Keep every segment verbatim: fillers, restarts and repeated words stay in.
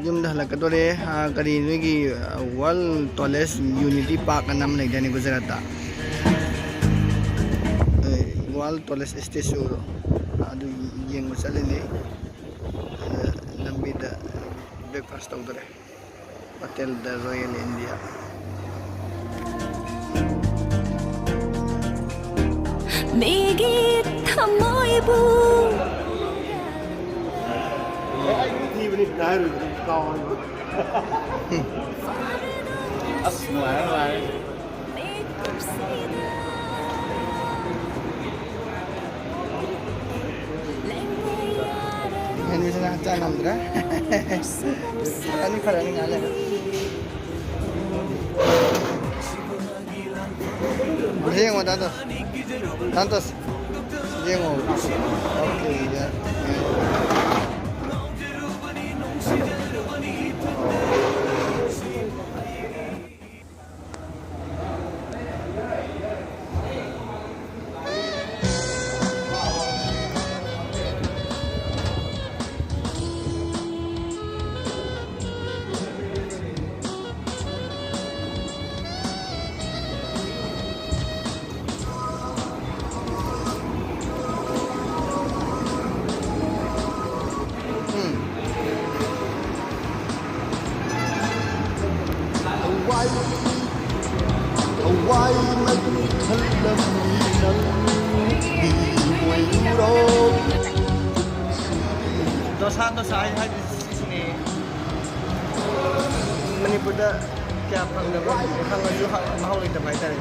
ꯌꯨꯝꯗ ꯍꯜꯂꯛꯀꯗꯣꯔꯦ꯫ ꯑꯥ, ꯀꯔꯤ ꯅꯣꯏꯒꯤ, ꯑꯥ, World Tallest Unity Park ꯑꯅ ꯑꯃ ꯂꯩꯗꯥꯏꯅꯦ ꯒꯨꯖꯔꯥꯠꯇ? ꯑꯦ, World Tallest Statue ꯗꯣ ꯑꯗꯨ ꯌꯦꯡꯕ ꯆꯠꯂꯤꯅꯦ꯫ ꯑꯗ ꯂꯝꯕꯤꯗ breakfast ꯇꯧꯗꯣꯔꯦ꯫ Hotel The Royal India꯫ ꯃꯤꯒꯤ ꯊꯃꯣꯏꯕꯨ ꯑꯁ, ꯅꯨꯡꯉꯥꯏꯔꯦ, ꯅꯨꯡꯉꯥꯏꯔꯦ꯫ ꯍꯦꯟꯕꯁꯤꯅ ꯍꯛꯆꯥꯡ ꯉꯝꯗ꯭ꯔꯦ꯫ ꯐꯅꯤ, ꯐꯔꯅꯤ ꯉꯥꯏꯍꯥꯛ ꯂꯩꯔ꯫ ꯌꯦꯡꯉꯣ, ꯗꯥꯟꯇꯣꯁ꯫ ꯗꯥꯟꯇꯣꯁ, ꯌꯦꯡꯉꯣ꯫ ꯑꯣꯀꯦ, ꯌꯥ-, ꯌꯥ-, ꯎꯝ꯫ ꯊꯋꯥꯏ, ꯊꯋꯥꯏ ꯃꯗꯨ ꯈꯜꯂꯝꯃꯤ ꯅꯪꯒꯤ ꯑꯣꯏꯔꯨꯔꯣ꯫ ꯗꯣꯁꯥ, ꯗꯣꯁꯥ ꯍꯥꯏ-, ꯍꯥꯏꯕꯁꯤꯅꯦ꯫ ꯃꯅꯤꯄꯨꯔꯗ ꯀꯌꯥ ꯐꯪꯗꯕ, ꯐꯪꯉꯁꯨ ꯍꯥ-, ꯃꯍꯥꯎ ꯂꯩꯇꯕ ꯍꯥꯏꯇꯥꯔꯦ꯫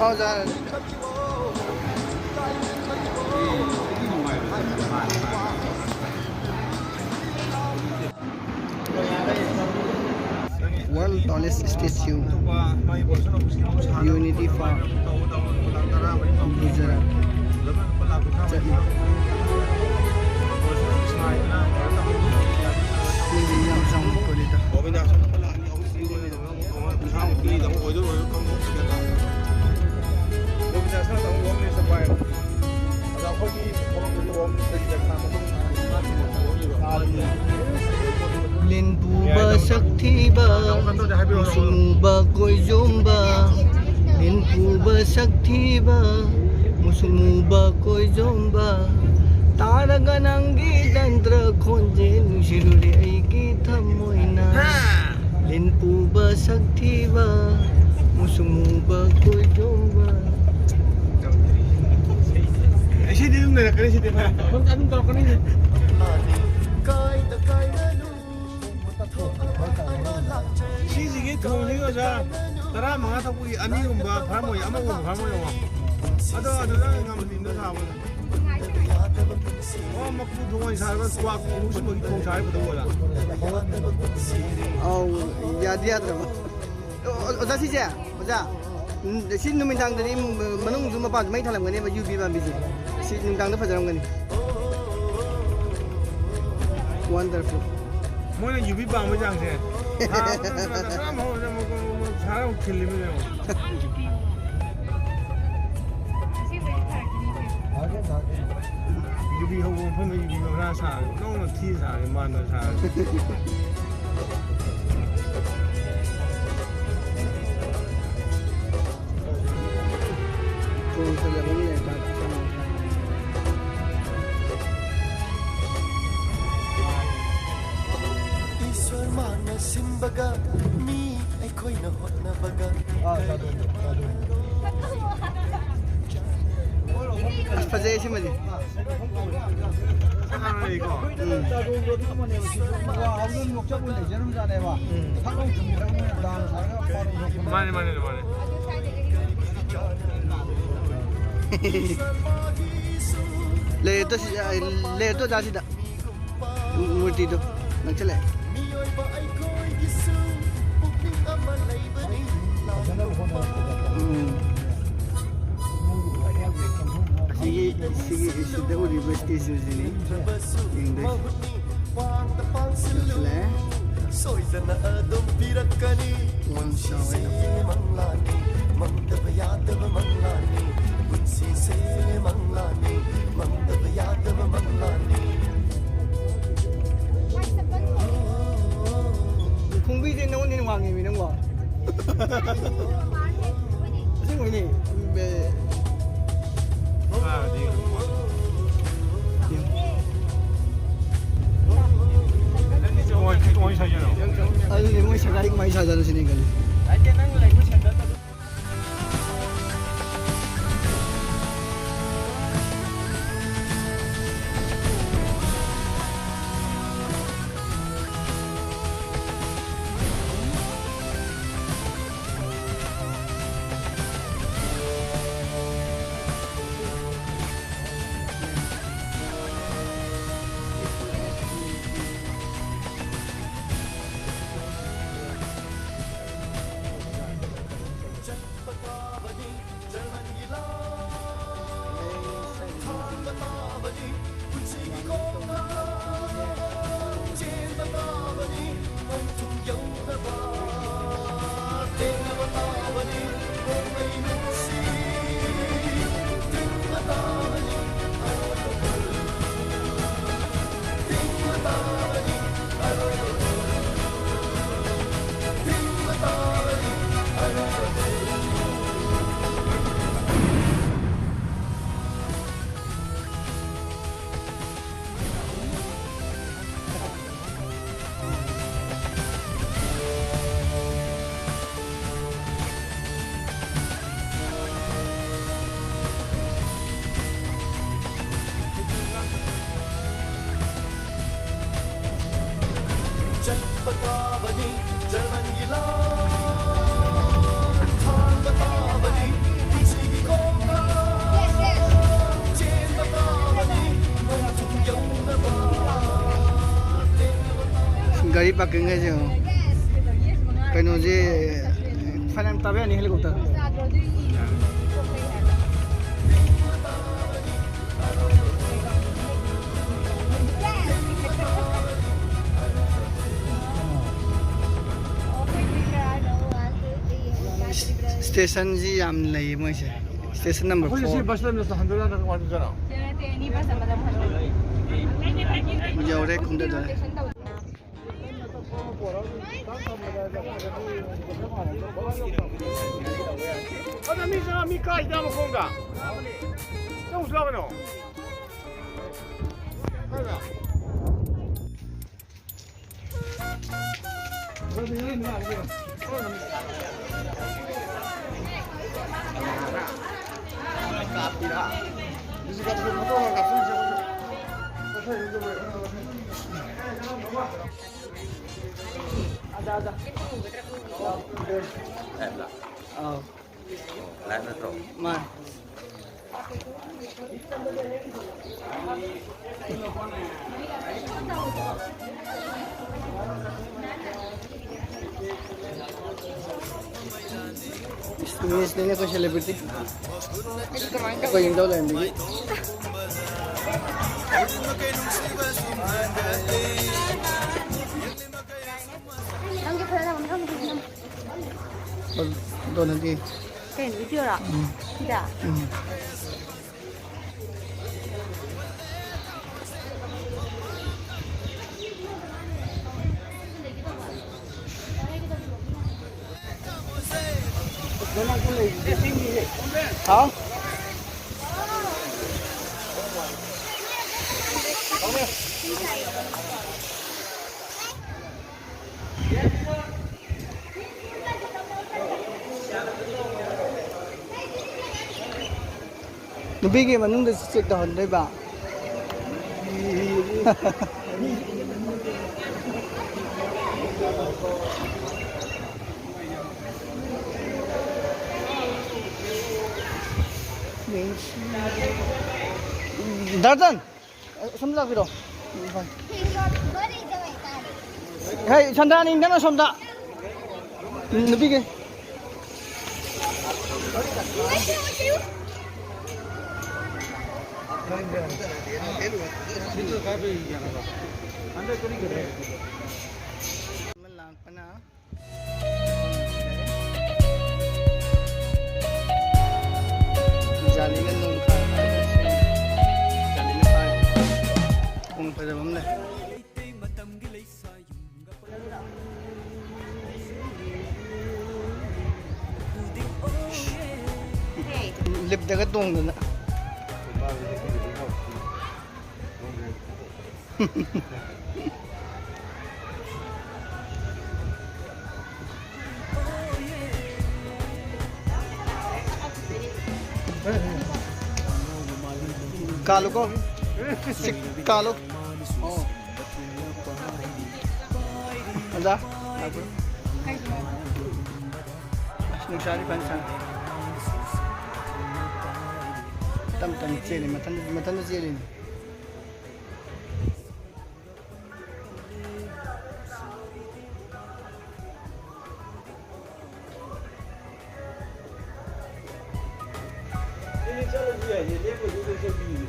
ꯑꯧ, ꯌꯥꯔꯦ꯫ World tallest statue, Unity Park, Gujarat ꯆꯠꯂꯤ꯫ ꯃꯤꯗꯤ ꯌꯥꯝ ꯆꯥꯎꯅ ꯀꯣꯜꯂꯤꯗ꯫ ꯂꯤꯟ ꯄꯨꯕ ꯁꯛ ꯊꯤꯕ, ꯃꯨꯁꯨꯛ ꯃꯨꯕ ꯀꯣꯏꯖꯣꯝꯕ, ꯂꯤꯟ ꯄꯨꯕ ꯁꯛ ꯊꯤꯕ, ꯃꯨꯁꯨꯛ ꯃꯨꯕ ꯀꯣꯏꯖꯣꯝꯕ, ꯇꯥꯔꯒ ꯅꯪꯒꯤ ꯇꯟꯇ꯭ꯔ ꯈꯣꯟꯖꯦꯜ ꯅꯨꯡꯁꯤꯔꯨꯔꯦ ꯑꯩꯒꯤ ꯊꯃꯣꯏꯅ꯫ ꯂꯤꯟ ꯄꯨꯕ ꯁꯛ ꯊꯤꯕ, ꯃꯨꯁꯨꯛ ꯃꯨꯕ ꯀꯣꯏꯖꯣꯝꯕ꯫ ꯑꯩ ꯁꯤꯗꯤ ꯑꯗꯨꯝ ꯂꯩꯔꯛꯀꯅꯤ, ꯁꯤꯗꯤ ꯚꯥꯏ꯫ ꯑꯗꯨꯝ, ꯑꯗꯨꯝ ꯇꯧꯔꯛꯀꯅꯤ꯫ ꯁꯤꯁꯤꯒꯤ ꯊꯣꯡꯁꯤꯒꯤ ꯑꯣꯖꯥ ꯇꯔꯥꯃꯉꯥ ꯊꯣꯛꯄꯒꯤ ꯑꯅꯤꯒꯨꯝꯕ ꯐꯥꯔꯝꯃꯣꯏ, ꯑꯃꯒꯨꯝꯕ ꯐꯥꯔꯝꯃꯣꯏ ꯌꯦꯡꯉꯣ꯫ ꯑꯗꯣ ꯑꯗꯨꯗ ꯉꯝꯃꯤꯗꯣ ꯁꯥꯕꯅꯦ꯫ ꯑꯣ, ꯃꯀꯨ ꯊꯣꯡ ꯑꯣꯏꯅ ꯁꯥꯔꯒ ꯀ꯭ꯋꯥꯛ ꯀꯣꯡ ꯁꯨꯝꯕꯒꯤ ꯊꯣꯡ ꯁꯥꯔ ꯄꯨꯊꯣꯛꯑꯣꯔꯥ? ꯑꯧ, ꯌꯥꯗꯤ ꯌꯥꯗ꯭ꯔꯕ꯫ ꯑꯣ, ꯑꯣꯖꯥ ꯁꯤꯁꯦ, ꯑꯣꯖꯥ, ꯎꯝ, ꯁꯤ ꯅꯨꯃꯤꯗꯥꯡꯗꯗꯤ ꯃꯅꯨꯡꯁꯨ ꯃꯄꯥꯟꯁꯨ ꯃꯩ ꯊꯥꯜꯂꯝꯒꯅꯦꯕ ꯌꯨꯕꯤ ꯄꯥꯝꯕꯤꯁꯦ꯫ ꯁꯤ ꯅꯨꯡꯗꯥꯡꯗ ꯐꯖꯔꯝꯒꯅꯤ꯫ Wonderful꯫ ꯃꯣꯏꯅ ꯌꯨꯕꯤ ꯄꯥꯝꯕꯩ ꯆꯥꯡꯁꯦ꯫ ꯊꯥꯕꯗ ꯀꯔꯝ ꯍꯧꯔꯗ ꯑꯃꯨꯛ, ꯑꯃꯨꯛ, ꯑꯃꯨꯛ ꯁꯥꯔ ꯑꯃꯨꯛ ꯈꯤꯜꯂꯤꯃꯤꯅꯦ꯫ ꯌꯨꯕꯤ ꯍꯧꯕ ꯃꯐꯝꯗ ꯌꯨꯕꯤ ꯃꯅꯥ ꯁꯥꯔꯒ ꯅꯧꯅ ꯊꯤ ꯁꯥꯔꯒ ꯃꯥꯟꯅ ꯁꯥꯔꯒ꯫ ꯏꯁꯣꯔ ꯃꯥꯅ ꯁꯤꯟꯕꯒ ꯃꯤ ꯑꯩꯈꯣꯏꯅ ꯍꯣꯠꯅꯕꯒ ꯑꯁ, ꯐꯖꯩ ꯁꯤꯃꯗꯤ꯫ ꯎꯝ꯫ ꯃꯥꯅꯦ, ꯃꯥꯅꯦ, ꯃꯥꯅꯦ꯫ ꯂꯩꯔꯦ ꯇꯣ ꯁꯤ, ꯂꯩꯔꯦ ꯇꯣ ꯖꯥꯁꯤꯗ꯫ ꯃꯨꯔꯇꯤꯗꯣ ꯅꯛꯁꯜꯂꯛꯑꯦ꯫ ꯃꯤꯑꯣꯏꯕ ꯑꯩꯈꯣꯏꯒꯤꯁꯨ ꯎꯝ꯫ ꯑꯁꯤꯒꯤ, ꯁꯤꯒꯤ, ꯁꯤꯗ ꯎꯔꯤꯕ statue ꯁꯤꯅꯤ ꯌꯦꯡꯗꯣꯏꯁꯦ꯫ ꯌꯧꯁꯤꯜꯂꯛꯑꯦ꯫ ꯁꯣꯏꯗꯅ ꯑꯗꯨꯝ ꯄꯤꯔꯛꯀꯅꯤ꯫ ꯋꯥꯡ ꯆꯥꯎꯋꯦ꯫ ꯄꯨꯟꯁꯤꯁꯦ ꯃꯪꯂꯥꯅꯤ, ꯃꯪꯗꯕ ꯌꯥꯗꯕ ꯃꯪꯂꯥꯅꯤ꯫ ꯄꯨꯟꯁꯤꯁꯦ ꯃꯪꯂꯥꯅꯤ, ꯃꯪꯗꯕ ꯌꯥꯗꯕ ꯃꯪꯂꯥꯅꯤ꯫ ꯈꯣꯡꯕꯤꯁꯦ ꯅꯉꯣꯟꯗ ꯍꯦꯟꯅ ꯋꯥꯡꯉꯦꯃꯤ ꯅꯪꯕꯣ꯫ ꯑꯁꯦꯡꯕꯩꯅꯦ꯫ ꯑꯗꯨꯗꯤ ꯃꯣꯏ ꯁꯒꯥꯏ ꯀꯃꯥꯏꯅ ꯁꯥꯖꯥꯠꯅꯣ ꯁꯤꯅꯤ ꯑꯩꯅ ꯈꯜꯂꯤ꯫ ꯆꯠꯄ ꯇꯥꯕꯅꯤ, ꯖꯔꯃꯟꯒꯤ ꯂꯥꯟ ꯊꯥꯡꯕ ꯇꯥꯕꯅꯤ, ꯄꯨꯟꯁꯤꯒꯤ ꯈꯣꯡꯊꯥꯡ ꯆꯦꯟꯕ ꯇꯥꯕꯅꯤ, ꯃꯣꯡꯐꯝ ꯌꯧꯅꯕ꯫ ꯒꯥꯔꯤ parking ꯍꯥꯏꯁꯦ ꯌꯦꯡꯉꯣ꯫ ꯀꯩꯅꯣꯁꯦ, ꯐꯅꯌꯥꯝ ꯇꯥꯕ ꯌꯥꯅꯤ helicopter꯫ Stationꯁꯤ ꯌꯥꯝ ꯂꯩꯌꯦ ꯃꯣꯏꯁꯦ꯫ Station number ꯑꯩꯈꯣꯏꯁꯦ ꯁꯤ four꯫ Bus ꯂꯩꯔꯝꯗ꯭ꯔꯁꯨ ꯍꯟꯗꯣꯏꯔꯥ ꯅꯠꯇ꯭ꯔꯒ ꯀꯃꯥꯏꯅ ꯇꯧꯗꯣꯏꯅꯣ? ꯌꯧꯔꯦ, ꯀꯨꯝꯊꯗꯣꯔꯦ꯫ ꯑꯗ ꯃꯤ ꯆꯪꯉ ꯃꯤ ꯀꯥꯏꯗ ꯃꯈꯣꯡꯗ? ꯆꯪꯉꯨꯁꯤ ꯂꯥꯎ ꯀꯩꯅꯣ꯫ ꯀꯥꯏꯗ? ꯑꯥꯎ꯫ ꯂꯥꯏꯚ ꯅꯠꯇ꯭ꯔꯣ? ꯃꯥꯅꯦ꯫ ꯏꯁ, ꯃꯤꯁꯅꯤꯅꯦ ꯑꯩꯈꯣꯏ celebrity꯫ ꯑꯩꯈꯣꯏ ꯌꯨꯝꯖꯥꯎ ꯂꯩꯔꯝꯕꯒꯤ꯫ ꯅꯪꯒꯤ ꯐꯖꯅ ꯑꯃ ꯊꯝꯃꯨ꯫ ꯗꯣꯅꯗꯤ꯫ ꯀꯩꯅꯣ, ꯚꯤꯗꯤꯑꯣꯔꯣ? ꯎꯝ꯫ ꯁꯤꯗ? ꯎꯝ꯫ ꯍꯥꯎ꯫ ꯅꯨꯄꯤꯒꯤ ꯃꯅꯨꯡꯗꯁꯨ check ꯇꯧꯍꯟꯗꯣꯏꯕ꯫ ꯗꯥꯔꯖꯟ! ꯑꯁꯣꯝꯗ ꯂꯥꯛꯄꯤꯔꯣ꯫ ꯍꯩ, ꯁꯟꯗꯥꯅꯤ, ꯅꯪ ꯑꯁꯣꯝꯗ꯫ ꯅꯨꯄꯤꯒꯤ꯫ ꯂꯥꯛꯄꯅ ꯖꯥꯂꯤꯅ ꯅꯣꯡ ꯈꯥ-, ꯖꯥꯂꯤꯅ ꯐꯥꯔꯦ꯫ ꯈꯣꯡ ꯐꯖꯕ ꯑꯃ ꯂꯩ꯫ ꯂꯤꯞꯇꯒ ꯇꯣꯡꯗꯅ꯫ ꯀꯥꯜꯂꯨꯀꯣ꯫ ꯁꯤ ꯀꯥꯜꯂꯨ꯫ ꯑꯣ꯫ ꯑꯣꯖꯥ, ꯂꯥꯛꯄꯤꯌꯨ꯫ ꯑꯁ, ꯅꯨꯡꯁꯥꯗꯤ ꯐꯖꯅ ꯁꯥꯏ꯫ ꯇꯞ ꯇꯞꯅ ꯆꯦꯜꯂꯤ, ꯃꯊꯟꯗ, ꯃꯊꯟꯗ ꯆꯦꯜꯂꯤꯅꯤ꯫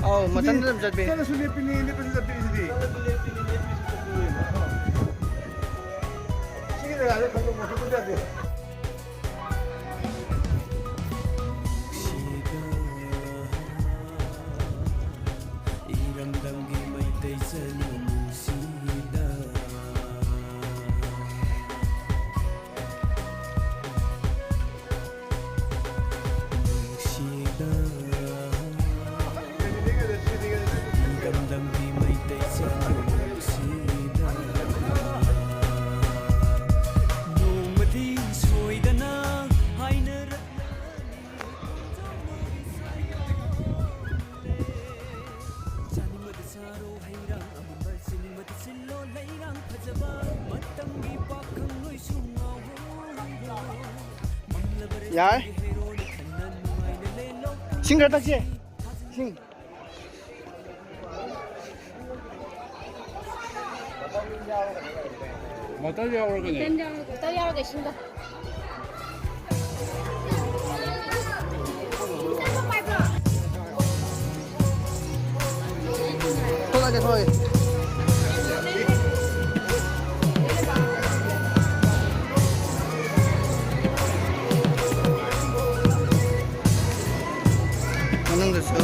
ꯑꯧ, ꯃꯊꯟꯇ ꯑꯗꯨꯝ ꯆꯠꯄꯤ꯫ ꯆꯠꯂꯁꯨ ꯂꯦꯞꯄꯤꯅꯦ, ꯂꯦꯞꯄꯁꯨ ꯆꯠꯄꯤ ꯁꯤꯗꯤ꯫ ꯁꯤꯒꯤ ꯖꯒꯥꯗ ꯈꯪꯗꯣꯛ ꯈꯣꯠꯇꯣꯛꯄ ꯌꯥꯗꯦ꯫ ꯏꯔꯝꯗꯝꯒꯤ ꯃꯩꯇꯩ ꯆꯅꯨ ꯅꯨꯡꯁꯤꯗ꯫ ꯅꯨꯡꯁꯤꯗ꯫ ꯏꯔꯝꯗꯝꯒꯤ ꯃꯩꯇꯩ ꯆꯅꯨ ꯅꯨꯡꯁꯤꯗ꯫ ꯅꯣꯡꯃꯗꯤ ꯁꯣꯏꯗꯅ ꯍꯥꯏꯅꯔꯛ ꯌꯥꯔꯦ꯫ ꯏꯁꯤꯡ ꯈꯔ ꯊꯛꯁꯤ꯫ ꯏꯁꯤꯡ꯫ ꯕꯣꯇꯜ ꯌꯥꯎꯔꯒꯅꯦ꯫ ꯕꯣꯇꯜ ꯌꯥꯎꯔꯒ ꯏꯁꯤꯡꯗꯣ꯫ ꯍꯣꯏ꯫ ꯃꯅꯨꯡꯗꯁꯨ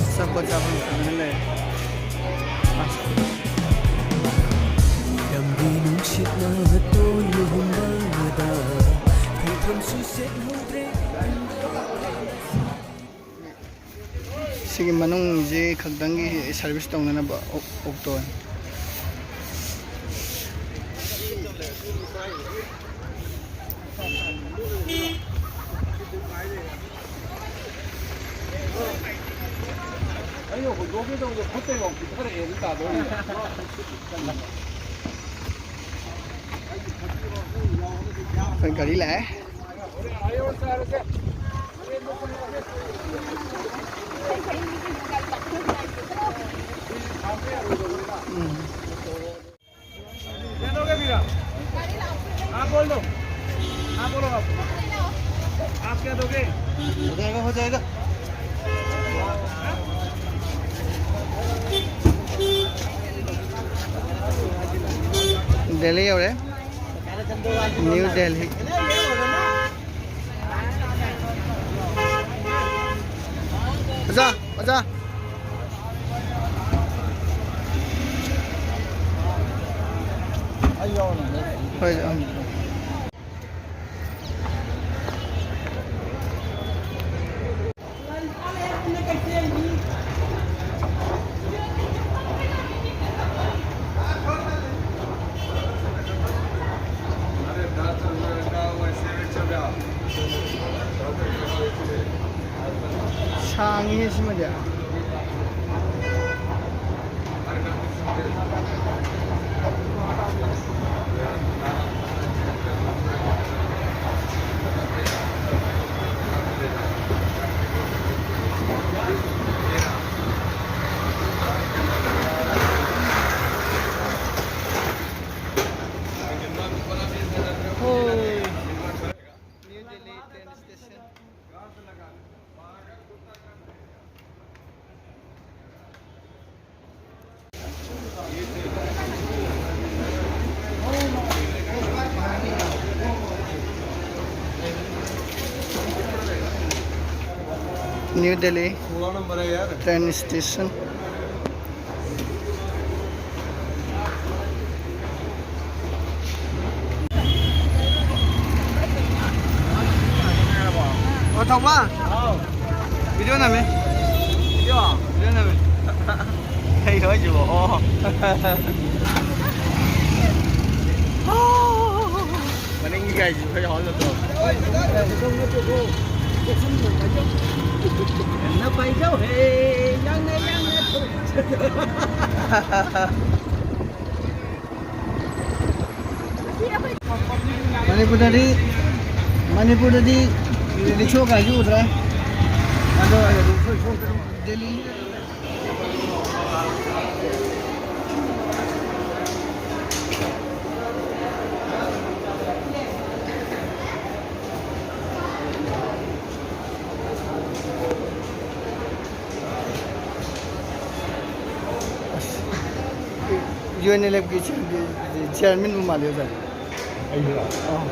ꯑꯆꯥꯄꯣꯠ ꯆꯥꯐꯝ ꯐꯖꯅ ꯂꯩ꯫ ꯂꯝꯕꯤ ꯅꯨꯡꯁꯤꯠꯅ ꯇꯣꯏꯅ ꯍꯨꯝꯕꯗ ꯈꯣꯡꯐꯝꯁꯨ ꯁꯦꯠꯍꯧꯗ꯭ꯔꯦ꯫ ꯁꯤꯒꯤ ꯃꯅꯨꯡꯁꯤ ꯈꯛꯇꯪꯒꯤ ꯁꯥꯔꯚꯤꯁ ꯇꯧꯅꯅꯕ ꯑꯣꯛ-, ꯑꯣꯛꯇꯣꯅꯤ꯫ ꯑꯩꯅ ꯍꯨꯟꯗꯣꯛꯀꯦ ꯇꯧꯕꯗ ꯈꯨꯠꯇꯩꯐꯥꯎ ꯄꯤꯛꯊꯔꯛꯑꯦ ꯑꯗꯨ ꯇꯥꯗꯣꯔꯦ꯫ ꯑꯩꯈꯣꯏ ꯒꯥꯔꯤ ꯂꯥꯛꯑꯦ꯫ ꯎꯝ꯫ क्या दोगे फिर आप? आप बोल दो। आप बोलो आप। आप क्या दोगे? हो जाएगा, हो जाएगा। दिल्ली हो रहे। न्यू दिल्ली। ꯑꯣꯖꯥ, ꯑꯣꯖꯥ꯫ ꯍꯣꯏ, ꯑꯪ꯫ ꯁꯥꯡꯉꯤꯍꯦ ꯁꯤꯃꯗꯤ꯫ ꯍꯣꯏ꯫ New Delhi train station. New Delhi train station. ꯑꯣ, ꯊꯧꯕ? ꯍꯥꯎ꯫ Video ꯅꯝꯃꯦ꯫ Video? Video ꯅꯝꯃꯦ꯫ ꯀꯩꯅꯣ ꯍꯥꯏꯁꯤꯕꯣ? ꯑꯣ꯫ ꯃꯅꯤꯡꯒꯤ ꯒꯥꯔꯤꯁꯤ ꯈꯔ ꯌꯥꯎꯍꯜꯂꯣ꯫ ꯌꯥꯝꯅ ꯄꯥꯏꯖꯧ ꯍꯦ, ꯌꯥꯝꯅ, ꯌꯥꯝꯅ꯫ ꯃꯅꯤꯄꯨꯔꯗꯗꯤ, ꯃꯅꯤꯄꯨꯔꯗꯗꯤ ꯔꯤꯛꯁꯣ ꯀꯥꯏꯁꯨ ꯎꯗ꯭ꯔꯦ꯫ ꯑꯗꯣ ꯔꯤꯛꯁꯣ, ꯔꯤꯛꯁꯣ ꯗꯦꯜꯂꯤ꯫ ꯑꯁ, ꯌꯨ ꯑꯦꯟ ꯑꯦꯜ ꯑꯦꯐꯀꯤ ꯆꯤꯌꯔꯃꯦꯟꯕꯨ ꯃꯥꯜꯂꯦ ꯑꯣꯖꯥ꯫ ꯑꯩꯔꯣ? ꯑꯥ꯫